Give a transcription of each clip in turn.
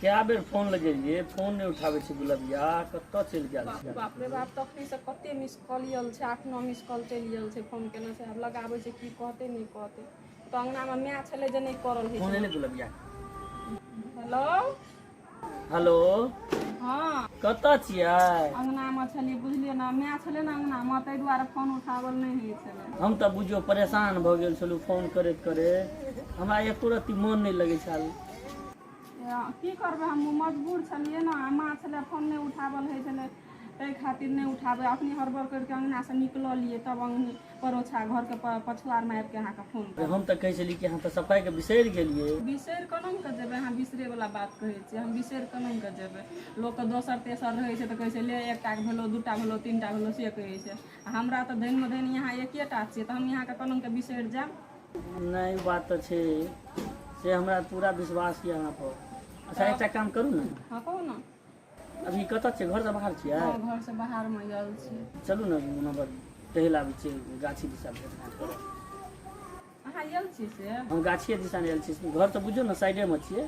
कए बेर फोन लगेलियै, फोन नहि उठाबै छै गुलबिया, कतऽ चलि गेल छै? बाप रे बाप, तखनी से कते मिस कॉल आयल छै, 8-9 मिस कॉल चलि गेल छै। फोन केने छै, आब लगाबै छै, की कहतै नहि कहतै। तऽ अंगनामे माय छलै जे नहि करल होइ फोन छै। एलै गुलबिया। हेलो। हेलो। हँ। कतऽ छियै? अंगनामे छलियै, बुझलियै ने, माय छलै ने अंगनामे, ताहि दुआरे फोन उठावल नहि होइ छलै। हम तऽ बुझियौ परेशान भऽ गेल छलहुँ फोन करैत करैत, हमरा एको रत्ती मोन नहि लगै छल। की करबै, हम मजबूर छलियै ने, आ माँ छलै, फोन नहि उठावल होइ छलै, ताहि खातिर नहि उठाबै। अखनी हड़बड़ करिके अंगनासँ निकललियै, तब अंगनी परोछा घरके पछुआरमे आबिके अहाँके फोन कर। हम तऽ कहै छली कि अहाँ तऽ सफाइके बिसरि गेलियै। बिसरि केना कऽ जेबै? अहाँ बिसरैवला बात कहै छियै, हम बिसरि केना कऽ जेबै? लोकके दोसर तेसर रहै छै तऽ कहै छै ले एकटाके भेलौ, दूटा भेलौ, तीनटा भेलौ, से कहै छै। आ हमरा तऽ धनिमे धनि यहाँ एकेटा छियै, तऽ हम अहाँके केना कऽ बिसरि जायब? नहि, बात तऽ छै से, हमरा पूरा विश्वास यऽ अहाँ पर। अच्छा, एकटा काम करू ने। हँ, कहू ने। अभी कतऽ छियै? घरसँ बाहर छियै? हँ, घरसँ बाहरमे आयल छियै। चलू ने, नंबर टहलि आबै छियै, गाछी दिशा भेट घाँट करब। अहाँ आयल छी से? हम गाछिए दिशा आयल छी, घर तऽ बुझियौ ने साइडेमे छियै।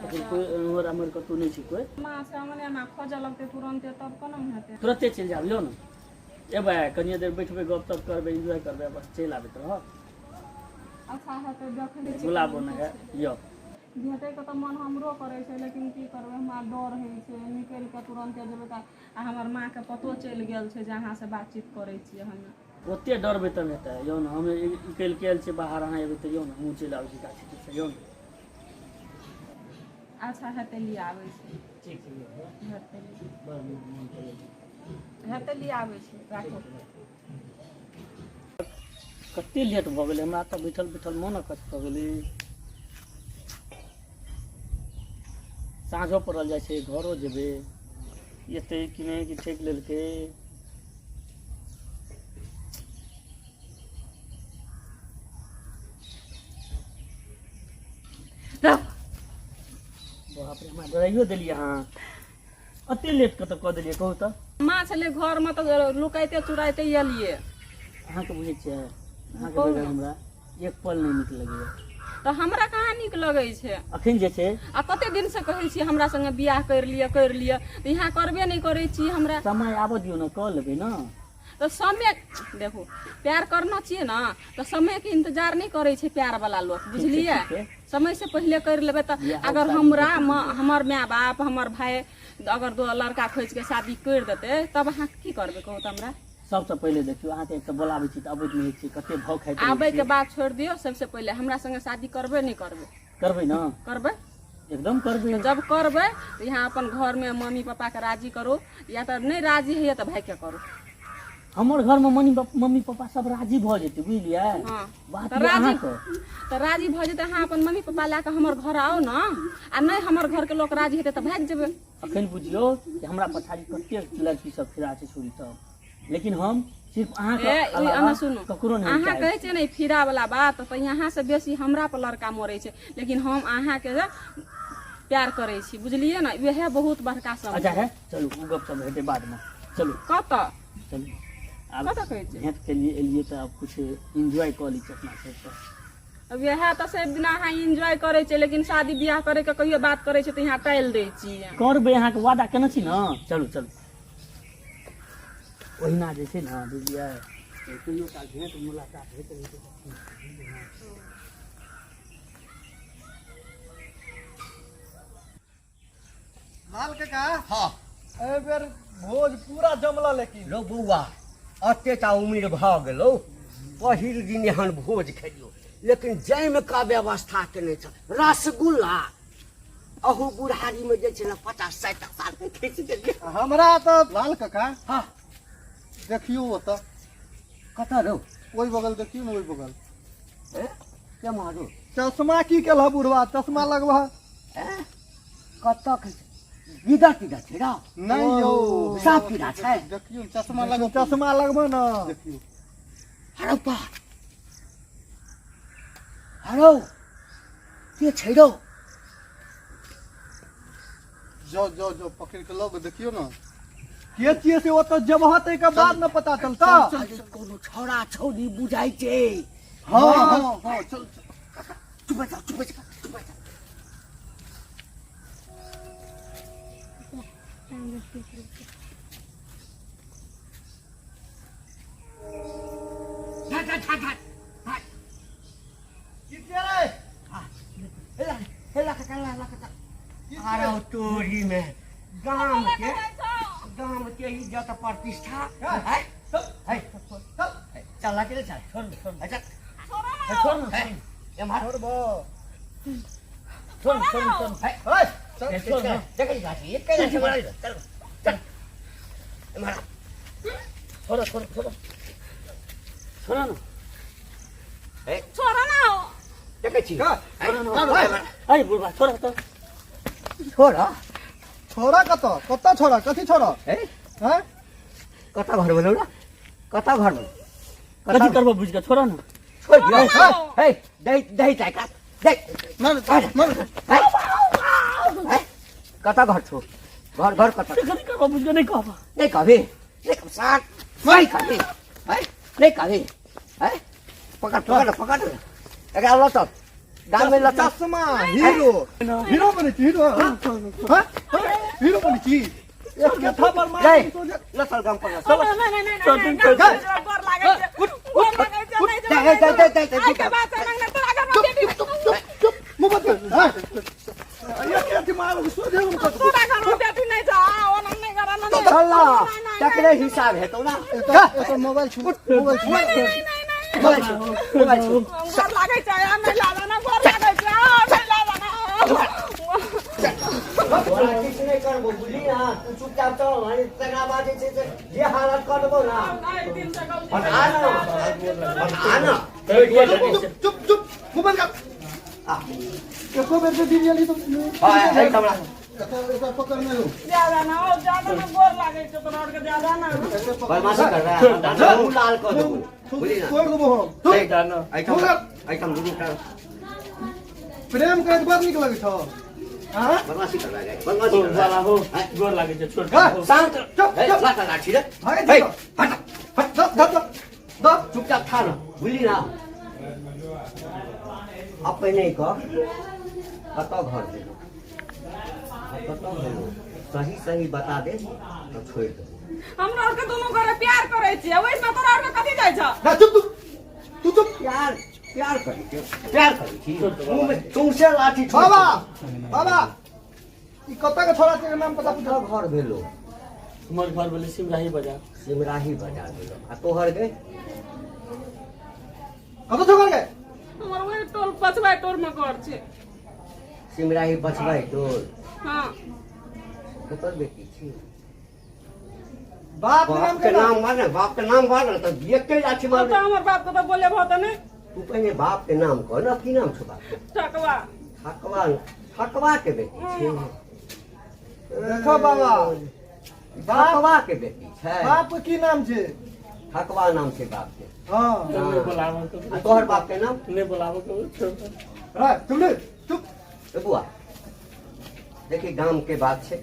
अखन कोइ एम्हर आम्हर कतहु नहि छै कोइ। माँ छै अंगनेमे, खोजऽ लगतै तुरन्ते, तब कोना हेतै? तुरते चलि जायब, यौ ने एबै, कनिए देर बैठबै, गप तप करबै, एन्जॉय करबै, बस चलि आबैत रहब। अच्छा हेतै, देखै छियै। गुलाब ने है यौ। भेटैके तऽ मन हमरो करै छै, लेकिन की करबै, हमरा डर होइ छै। निकलि कऽ तुरन्ते जेबै तऽ आ हमर माँके पतो चलि गेल छै जे अहाँसँ बातचीत करै छियै हमे। ओते डरबै तब हेतै? यौ ने, हम निकलि कऽ आयल छियै बाहर, अहाँ एबै तऽ यौ ने हमहूँ चलि आबै छी गाछी दिस, यौ ने। अच्छा हेतै, लिअ आबै छी। ठीक छै यौ। हेतै। बड़ नीक मोन करैए। हेतै, लिअ आबै छी, राखू। कते लेट भऽ गेलै, हमरा तऽ बैठल बैठल मोन अकछ भऽ गेलै। साँझो पड़ल जाइ छै, घरो जेबै, एतै कि नहि, कि ठकि लेलकै। बाप रे, हमरा डराइयो देलियै अहाँ। एते लेट कतऽ कऽ देलियै, कहू तऽ? माँ छलै घरमे तऽ लुकाइते चुराइते एलियै। अहाँके बुझै छियै, अहाँके कहू बगैर ने। हमरा एक पल नहि नीक लगैया। तऽ हमरा कहाँ नीक लगै छै? अखन जे छै आ कते दिनसँ कहै छी हमरा संगे बियाह करि लिअ, करि लिअ, तऽ यहाँ करबे नहि करै छी हमरा। समय आबऽ दियौ ने, कऽ लेबै ने। तऽ समय देखू, प्यार करना छियै ने तऽ समयके इंतजार नहि करै छै प्यार वाला लोक, बुझलियै? ठीक छै। समय से पहिले करि लेबै तऽ बियाह अगर शादी हमरा हेतै। हमर माय बाप, हमर भाय अगर दो लड़का खोजि के शादी करि देतै, तब अहाँ की करबै, कहू तऽ हमरा? सबसँ पहिले देखियौ, अहाँके एक तऽ बोलाबै छी तऽ अबैत नहि छी, कते भाव खाइत रहै आबै के छियै। बात छोड़ि दियौ, सबसे पहिले हमरा संगे शादी करबै नहि करबै? करबै ने। करबै? एकदम करबै। जब करबै तऽ यहाँ अपन घरमे मम्मी पापाके राजी करू, या तऽ नहि राजी होइए तऽ भाइके करू। हमर घरमे मम्मी पापा सब राजी भऽ जेतै, बुझलियै? हँ। बात तऽ यऽ राजी अहाँके तऽ राजी भऽ जेतै, अहाँ अपन मम्मी पापा लए कऽ हमर घर आउ ने, आ नहि हमर घरके लोक राजी हेतै तऽ भागि जेबै। अखन बुझियौ कि हमरा पछाड़ी कते लड़की सब फिरा छै छुरी सब, लेकिन हम सिर्फ अहाँके ए, ई अलावा अहाँ सुनू, ककरो नहि अहाँ चाहै कहै छी। छियै ने ई फिरा वाला बात, तऽ यहाँ से बेसी हमरा पर लड़का मरै छै, लेकिन हम अहाँके प्यार करै छी, बुझलियै ने? वएह बहुत बड़का समझ। अच्छा है, चलू, ओ गप सब हेतै बादमे, चलू। कतऽ? चलू आब। कतऽ कहै छियै? भेंट के लिए एलियै तऽ आब कुछ एन्जॉय कऽ लै छी अपना सबके। वएह तऽ सब दिना अहाँ एन्जॉय करै छियै, लेकिन शादी बियाह करे के कहियो बात करै छियै तऽ यहाँ टालि दै छियै। करबै, अहाँके वादा केने छी ने। चलू चलू, ओहिना जे छै ने, बुझलियै, कहियो काल भेंट मुलाकात होइत रहै छै। लाल काका। हाँ। एहि बेर भोज पूरा जमला लेकिन। रौ बौआ, एते टा उम्र भऽ गेलौ, पहिल दिन एहन भोज खेलियौ, लेकिन जाहिमे का व्यवस्था केने छ रसगुल्ला, अहू बुढ़ारी में जे छै ने 50-60 साल के खींच देलियै। हमरा तऽ लाल काका। हाँ। देखियौ ओतऽ। कतऽ रौ? ओहि बगल देखियौ ने, ओहि बगल। ए, के मारू? चश्मा की केलह बुढ़वा, चश्मा लगबह। ए, कतऽ के गिदर तिदर छै रौ? नहीं यौ। साफ कीड़ा छै। देखियौ, चश्मा लग, चश्मा लगबह ने, देखियौ। हरौ पा हरौ, के छै रौ? जाओ जाओ जाओ, पकड़ के लग देखियौ ने के छियै से। ओतऽ जबह ताहिके बाद ने पता चलता। अरे कोनो छौड़ा छौड़ी बुझाइ छै। हाँ हाँ हाँ, चल चल। चुप जा, चुप जा, चुप जा। घाट घाट घाट घाट घाट की छियै रे? हेला हेला काका ला काका आरो तोरी में गाम के गाम के इज्जत प्रतिष्ठा है है चल ला के चल छोड़ छोड़ अच्छा छोड़ ना है एम्हर छोड़बो। छोड़ छोड़ छोड़ है ओए, चल। छोड़ ना। देखै गाछी एक गाछी मार चल चल एम्हर छोड़ो छोड़ो छोड़ो छोड़ो ना ए छोड़ो ना देखै छी का? छोड़ो ना ओए, अरे बुढ़बा छोड़ो तो छोड़ छोड़ा कतऽ कतऽ छोड़ा कथी छोड़ा ए हैं कतऽ घर भेलौ ना कतऽ घर भेलौ कथी करबो बुझ के छोड़ो ना छोड़ दियौ हे दही दही चाय का दही ना ना हे हे कतऽ घर छौ घर घर कतऽ कथी करबो बुझ के नहीं कहबो नहीं कहबे नहीं कहबे सार नहीं कहबे है नहीं कहबे है पकड़ पकड़ पकड़ एकरा लऽ चल गाम में लऽ चल चश्मा हीरो हीरो बनै छी हीरो हाँ? हाँ? हीरो बनै छी एक थापर मार रे लऽ चल गाम पर लऽ चल नहीं नहीं नहीं नहीं नहीं गोर लागै छै गोर लागै छै नहीं दे दे दे दे दे आइ के बाद से नहीं तोरा घर में बेटी चुप चुप चुप मुंह बंद कर हाँ? एक अथी मार सोझे हम कर तोरा घर में बेटी नहीं जा ओ नहीं करा नहीं चल ना तकरे हिसाब हेतौ ना एकर मोबाइल छू मोबाइल छू नहीं नहीं नहीं मोबाइल छू मोबाइल छू गोर लागै छै आ नहीं लागा ना गोर लागै छै आ नहीं लागा ना तोरा किछु नहि करबो बुझली ना तू चुपचाप चल अनि तकरा बाद जे छै से जे हालत कऽ देबौ ना आ ना आ ना चुप चुप मुंह बंद कर आ एको बेर से दिन गेली तो हां है हमरा एकर पकड़ नहि लो ज्यादा ना ओ ज्यादा ना गोर लागै छै तोरा आर के ज्यादा ना ऐसे पकड़ बदमाशी कर रहा है मुंह लाल कऽ देबो बुझली ना तोड़ देबो हम एहिठाम एहिठाम दुनू टा प्रेम करैत बड़ नीक लगै छौ हाँ बदमाशी कर रहा है बदमाशी कर रहा हो गोर लागै छै छोड़ हाँ। है शांत चुप, हे, चुप। लाठा लाठी रे भागै हे, छी हट हट दऽ दऽ दऽ दऽ चुपचाप खा ना बुझली ना अब पहिने कह कतऽ घर गेलौ कतऽ गेलौ सही सही बता दे तऽ छोड़ि देबौ हमरा आर के दुनू गोरे प्यार करै छियै ओहिमे तोरा आर के कथी जाइ छौ ना चुप तू तू चुप प्यार प्यार करै छी प्यार करै छी मुँहमे सौंसे लाठी छोड़ि बाबा बाबा ई कतऽ के छोड़ा के नाम पता पूछ कतऽ घर भेलौ हमर घर भेलै सिमराही बाजार सिमराही बाजार भेलौ आ तोहर गे कतऽ छौ घर के हमर ओहि टोल पछुआ टोल मे घर छै सिमराही बचबै टोल हँ ककर बेटी छी बाप के बाप नाम के के नाम मार ने बाप के नाम मार ने तऽ एके लाठी मार तऽ हमर बाप के तऽ बोले भऽ तऽ नहि तू पहिने बाप के नाम कह ने की नाम छौ बाप के ठकवा ठकवा ठकवा के बेटी छै देखो बाबा ठकवा के बेटी छै बाप के की नाम छै ठकवा नाम छै बाप के हाँ नहि बोलाबऽ आ तोहर बाप के नाम नहि बोलाबऽ कबो छोड़ दे। रे चुप रे चुप ए बुआ देखी गाम के बात छै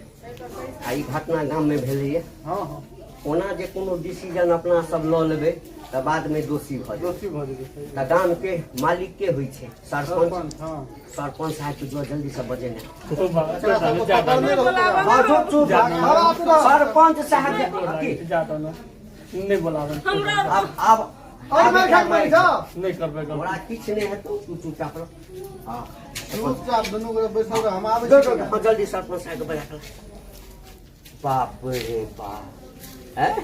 आ ई घटना गाम में भेलैए हाँ हाँ ओना जे कोनो डिसीजन अपना सब लऽ लेबै तऽ बाद में दोषी भऽ जेबै दोषी भऽ जेबै तऽ गाम के मालिक के होइ छै सरपंच सरपंच हाँ सरपंच साहब के जो जल्दी से बजेने ओ बाबा, एकरा सबके जा पकड़ने दो रहू बोलाबऽ हाँ, चुप चुप बाबा तू रह। सरपंच साहब के ना। की? जा दो ना नहि बोलाबऽ हमरा आब आब और मेरे खाक मारी छौ नहि करबै गलती। तोरा किछु नहि हेतौ तू चुपचाप रह हाँ चुपचाप दुनू गोरे बैसल रह हम आबै जो, छी जो, हाँ, जल्दी सरपंच साहब के बजा के ला। बाप रे बाप हैं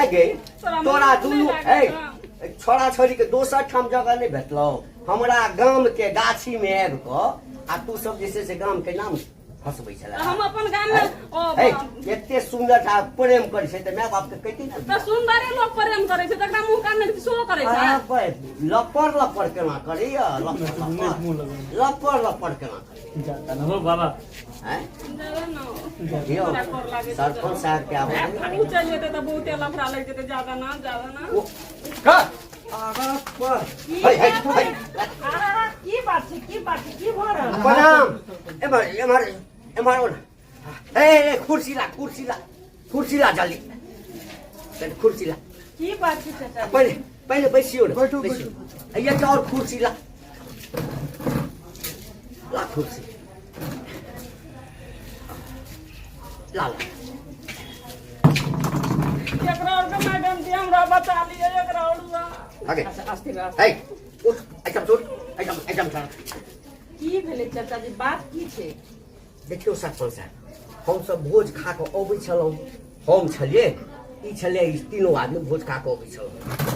ए गे तोरा तोरा मन दुनू नहि लागै ए छोड़ा छोड़ी के दोसर ठाम जगह नहि भेटलौ हमरा गाम के गाछी में आबि कऽ आ तू सब जे छै से गाम के नाम फसबै छलै हम अपन गाम में ओ हे एते सुंदर टा प्रेम करै छै तऽ माय बाप के कहिती ने तऽ सुंदरे लोक प्रेम करै छै तकरा मुंह कान नहि सेहो करै छै अरे, लपड़ लपड़ केना करैया लपड़ नहि लपड़ मुँह लगबै लपड़ लपड़ केना करैया जा दो ना हो बाबा हैं जादा न यौ तोरा कर लागै छै सरपंच साहब के आबै उ चलि जेतै तऽ बहुते लफड़ा लागि जेतै जादा ना जादा ना का है है है अरे की बात छै की बात छै की भऽ रहल प्रणाम एम्हर एम्हर एम्हर ओ ए ए कुर्सी ला कुर्सी ला कुर्सी ला जल्दी तनी कुर्सी ला की बात छै चाचा पहिले पहिले बैसियो ने बैठू, बैसियो एक और कुर्सी ला ला कुर्सी ला ला एकरा और के मैडम जी हमरा बचा लिअ एकरा और से। आगे अच्छा अस्थिर रह। हे उठ, एहिठाम उठ, एहिठाम एहिठाम सर। की भेलै चाचा जी, बात की छै? देखियौ सरपंच साहब, हमसब भोज खा कऽ अबै छलहुँ, हम छलियै, ई छलियै, ई तीनों आदमी भोज खा कऽ अबै छलहुँ।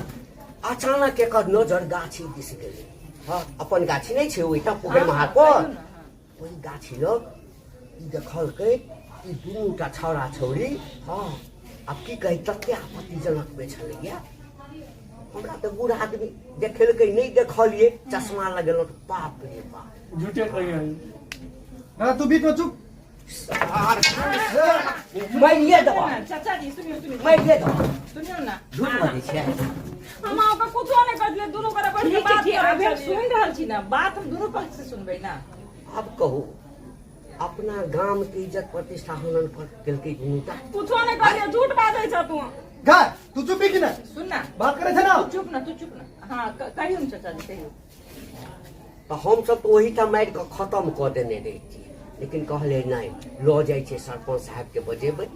अचानक एकर नजर गाछी दिस गेलै। हँ, अपन गाछी नहि छै ओहिठाम पोखरि महार पर, ओहि गाछी लग ई देखलकै ई दुनूटा छौड़ा छौड़ी। हँ, आब की कही, तते आपत्तिजनक मे छलैया। हमरा तऽ बूढ़ आदमी देखेलकै नहि, देखलियै, चश्मा लगेलहुँ तऽ बाप रे बाप। झूठे कहिए। ना तू बीच में चुप। मारिए देबा। चाचा जी सुनियो, सुनियो। मारिए देबा। सुनियो ना। झूठ बजै छै। हम अहाँके कुछो नहि कहलियै, दुनू गोरा बैठ के ठीक छै, बात ठीक, करै अभी हम छलियै। सुनि रहल छी ने बात, हम दुनू पक्ष से सुनबै ना। आब कहू, अपना गाम के इज्जत प्रतिष्ठा हनन पर केलकै दुनूटा। कुछो नहि कहलियै, झूठ बाजै छ तू। गाय तू चुप ही कि नहीं सुन ना, बात करे छे ना। तू चुप ना, तू चुप ना। हाँ, कहियौ ने चाचा जी, कहियौ। तऽ हमसब तऽ ओहिठाम मारि कऽ खतम कऽ देने रहितियै, लेकिन कहले नहि, लऽ जाइ छै सरपंच साहेबके बजेबै।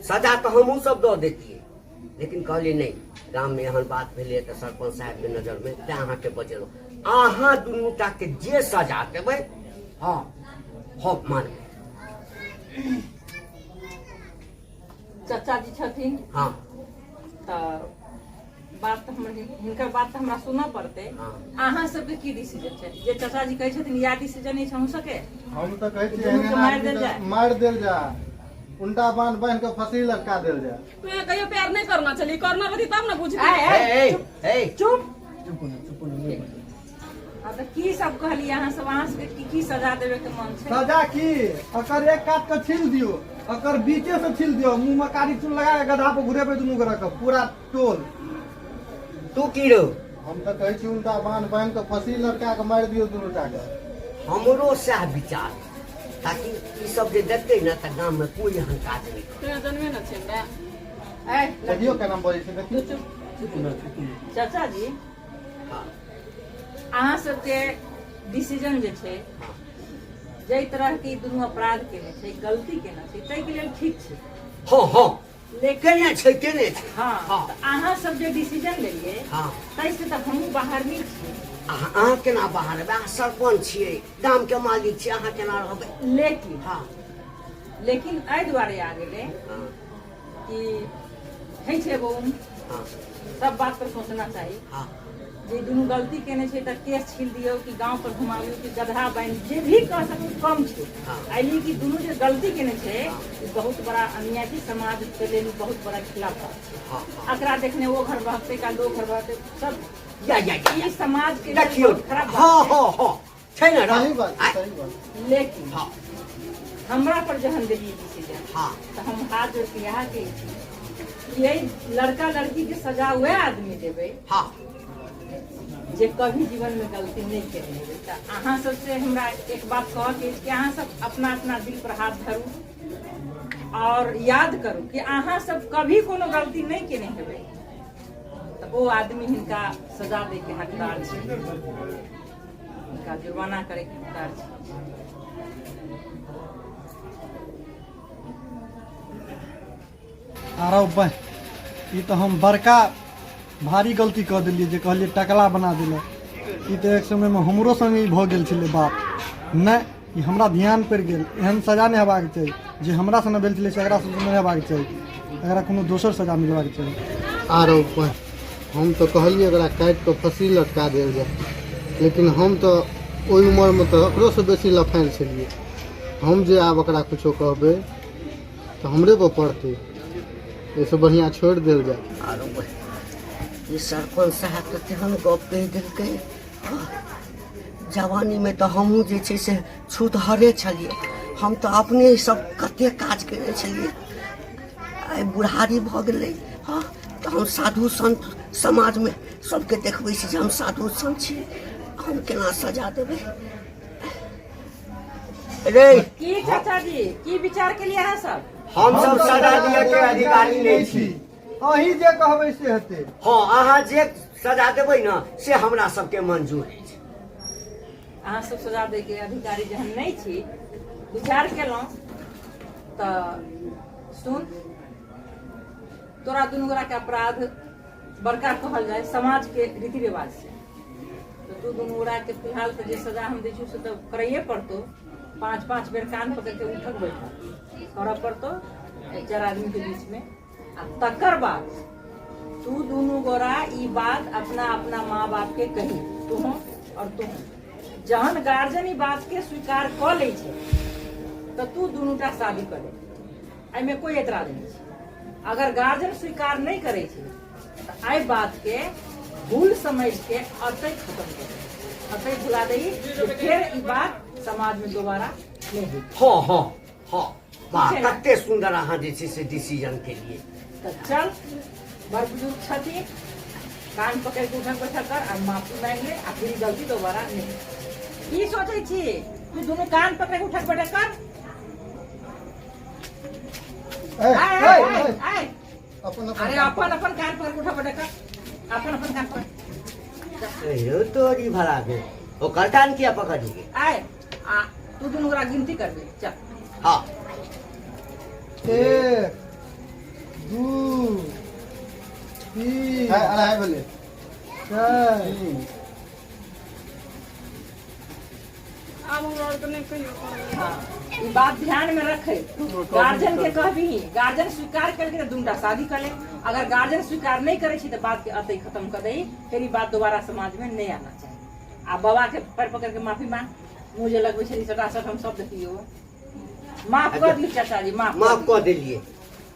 सजा तऽ हमहूँ सब दऽ दैतियै, लेकिन कहलियै नहि, गाममे एहन बात भेलै तऽ सरपंच साहेबके नजरमे, तेँ अहाँके बजेलहुँ। अहाँ दुनूटाके जे सजा देबै, हँ, हम मानबै। चाचा जी छथिन। हँ। तऽ बात तऽ हमर, हिनकर बात तऽ हमरा सुनऽ पड़तै। हँ। अहाँ सबके की डिसीजन छै? जे चाचा जी कहै छथिन इएह डिसीजन अछि अहूँ सबके? हम तऽ कहै छियै दुनू के एहन मारि आदमी देल के जाय। मारि देल जाय, उल्टा बांध बांध के फंसी लटका देल जाय। तू यहाँ कहियो प्यार नहीं करना चली, करना रही तब ना बुझती। आय, आय, ए, ए, ए, चुप। चुप ना, चुप ना, नहीं बाजू। हाँ, तऽ की सब कहलियै अहाँ सब? अहाँ सबके की की सजा देबे के मन छै? सजा की, अकर एक कात के छील दियो, अकर बीचे से छील दियो, मुंह में कारी चून लगा के गधा पर घुरेबे दुनू गोरा के पूरा टोल। तू की रहो? हम तऽ कहै छी उल्टा बांध बांध के फंसी लटका के मारि दियो दुनू टा के। हमरो सएह विचार, ताकि ई सब जे देखतै ने तऽ गाम में कोई एहन काज नहि करतै। तू यहाँ जनमे न छै हमरा। ऐ, देखियो केना बजै छै, देखियो। चुप। चुप ना, चुप ना। चाचा जी, हँ। अहाँ सबके डिसीजन जे छै, हँ, जाहि तरहके ई दुनू अपराध केने छै, गलती केने छै, ताहिके लेल ठीक छै। हँ हँ। लेकिन केने छै, केने छै। हँ। हँ। तऽ अहाँ सब जे डिसीजन लेलियै, हँ, ताहिसँ तऽ हमहूँ बाहर नहि छियै। अहाँ केना बाहर हेबै? अहाँ सरपंच छियै, गाम के मालिक छियै, अहाँ केना रहबै? लेकिन हँ। लेकिन एहि दुआरे आ गेलै हँ कि होइ छै एगो उम्र, हँ सब बात पर सोचना चाही। हँ। जे दुनू गलती केने छै तऽ केस छील दियौ कि गाँव पर घुमाबियौ कि गधा बान्हि, जे भी कह सकू कम छै। हँ। एहि लिए कि दुनू जे गलती केने छै, ई बहुत बड़ा अन्याय छै, समाज के लेल ई बहुत बड़ा खिलाफ बात छै। हँ हँ। एकरा देखने ओ घर बहकतै, काल्हि ओ घर बहकतै, सब या या या ई समाज के लेल देखियौ बहुत खराब हँ बात छै। हँ हँ, छै ने? सही बात छै, आँय? सही बात। लेकिन हँ। हमरा पर जहन देलियै डिसीजन, हँ, तऽ हम हाथ जोड़ के इएह कहै छी कि एहि लड़का लड़की के सजा वएह आदमी देबै हँ जे कभी जीवन में गलती नहीं केने हेबै। तऽ अहाँ सबसे हमरा एक बात कहऽ के अछि कि अहाँ सब अपना अपना दिल पर हाथ धरू और याद करू कि अहाँ सब कभी कोनो गलती नहीं केने हेबै, तऽ ओ आदमी हिनका सजा दै के हकदार छै, हिनका जुर्माना करे के हकदार छै। आरो बह, ई तऽ हम बड़का भारी गलती कऽ देलियै जे कहलियै टकला बना देलक। ई तऽ एक समयमे हमरो संगे ई भऽ गेल छलै बात। नहि, ई हमरा ध्यान पड़ि गेल। एहन सजा नहि हेबाक चाही जे हमरा सङ्गे भेल छलै, से एकरा सङ्गे नहि हेबाक चाही। एकरा कोनो दोसर सजा मिलबाक चाही। आरो बह, हम तऽ कहलियै एकरा काटि कऽ फँसी लटका देल जाय, लेकिन हम तऽ ओहि उमरमे तऽ ओकरोसँ बेसी लफायल छलियै। हम जे आब ओकरा किछो कहबै तऽ हमरे पर पड़तै, एहिसँ बढ़िआँ छोड़ि देल जाय। आरो ई सरपंच साहब तऽ तेहन गप कहि देलकै। जवानीमे तऽ हमहूँ जे छै से छूतहरे छलियै, हम तऽ अपने सब कते काज केने छलियै। आइ बुढ़ारी भऽ गेलै, हँ, तऽ हम साधु संत समाजमे सबके देखबै छी जे हम साधु संत छी। हम केना सजा देबै रे? की चाचा जी, की विचार केलियै अहाँ सब? हम सब सजा दिअ के अधिकारी नहि छी। अहीं जे कहबै से हेतै। हँ, अहाँ जे सजा देबै ने से हमरा सबके मंजूर अछि। अहाँ सब सजा दै के अधिकारी जहन नहि छी, विचार केलहुँ तऽ सुन, तोरा दुनू गोरा के अपराध बड़का कहल जाय समाज के रीति रिवाज से, तऽ तू दुनू गोरा के फिलहाल तऽ जे सजा हम दै छियौ से तऽ करैए पड़तौ। 5 5 बेर कान पकड़ के उठक बैठक करऽ पड़तौ 4 आदमी के बीच में। आ तकर बाद तू दुनू गोरा ई बात अपना अपना माँ बाप के कही, तू और तू। जहन गार्जियन ई बात के स्वीकार कऽ लै छै तऽ तू दुनूटा शादी कऽ ले, एहिमे कोई एतराज नहि छै। अगर गार्जियन स्वीकार नहि करै छै तऽ एहि बात के भूल समझ के अतै खत्म कर दही, अतै भुला दही, फेर ई बात समाज में दोबारा नहीं होई। हाँ हाँ हाँ, वाह, ठीक छै ना? कते सुंदर अहाँ जे छै से डिसीजन केलिए। तऽ चल, बड़ बुजुर्ग छथिन, कान पकड़ के उठक बैठक कर आ माफी मांगि ले आ फिर ई गलती दोबारा नहीं। की सोचै छी तू? दुनू कान पकड़ के उठक बैठक कर। ए, आय, ए, आय, आय, ए, आय। अपन अपन अरे कान अपन अपन कान पकड़ के उठक बैठक कर, अपन अपन कान पकड़। यो तोरी भला के ओकर कान किया पकड़िए? आय, आ तू दुनू गोरा गिनती करबे, चल। हाँ। 1 2 3 अढ़ाई भेलै, 4 3। आब हमरा आरके नहि कहियो करबै। हाँ, ई बात ध्यान में रखे, गार्जियन के कहबी, गार्जियन स्वीकार करके तऽ दुनूटा शादी कर ले। अगर गार्जियन स्वीकार नहीं करे छी तऽ बात के अतै खत्म कर दही, फिर ई बात दोबारा समाज में नहीं आना चाहिए। आ बाबा के पैर पकड़ के माफी मांग, मुँह जे लगबै छली सटा सट हम सब देखियो। माफ कर दियौ चाचा जी, माफ माफ कऽ देलिए।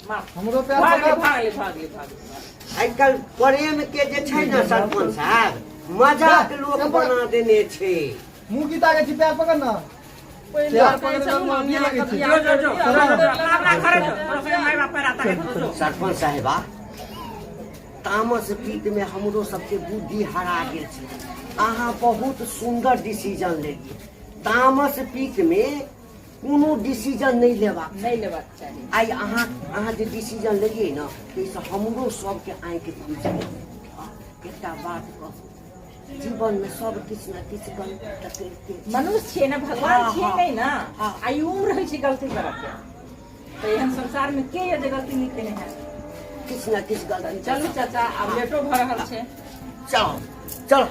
माफ। हमरो पैर भाग ले, पकड़। भाग ले, भाग ले, भाग ले। आइ काल्हि प्रेम के जे छै ने सरपंच साहब, मजाक लोक बना देने छै। मुँह की ताकै छी? पैर पकड़ ना। पहिले पैर कहै पकड़ छलहुँ ना, ने, की लगै छै? जो जो जो अपना अपना घरे जो, तोरा सबके माय बाप पर आता है जो। सरपंच साहेबा, तामस पीत में हमरो सबके बुद्धि हरा गेल छै। अहाँ बहुत सुंदर डिसीजन लेलिए। तामस पीत में कोनो डिसीजन नहि लेबाक नहि लेबाक चाही। आइ अहाँ जे डिसीजन लेलिए ने, ताहिसँ हमरो सबके आँखि खुजि गेल। एकटा बात कहू, जीवन में सब किछु ने किछु गलती तऽ करिते छी। मनुष्य छियै ने, भगवान हाँ, छियै हाँ। नहि ने। हाँ। आ ई उम्र होइ छै गलती करऽ के, तऽ एहन संसार में के यऽ जे गलती नहि केने है? किछु ने किछु गलती। चलू चाचा, आब लेटो भऽ रहल छै। चलो चलो।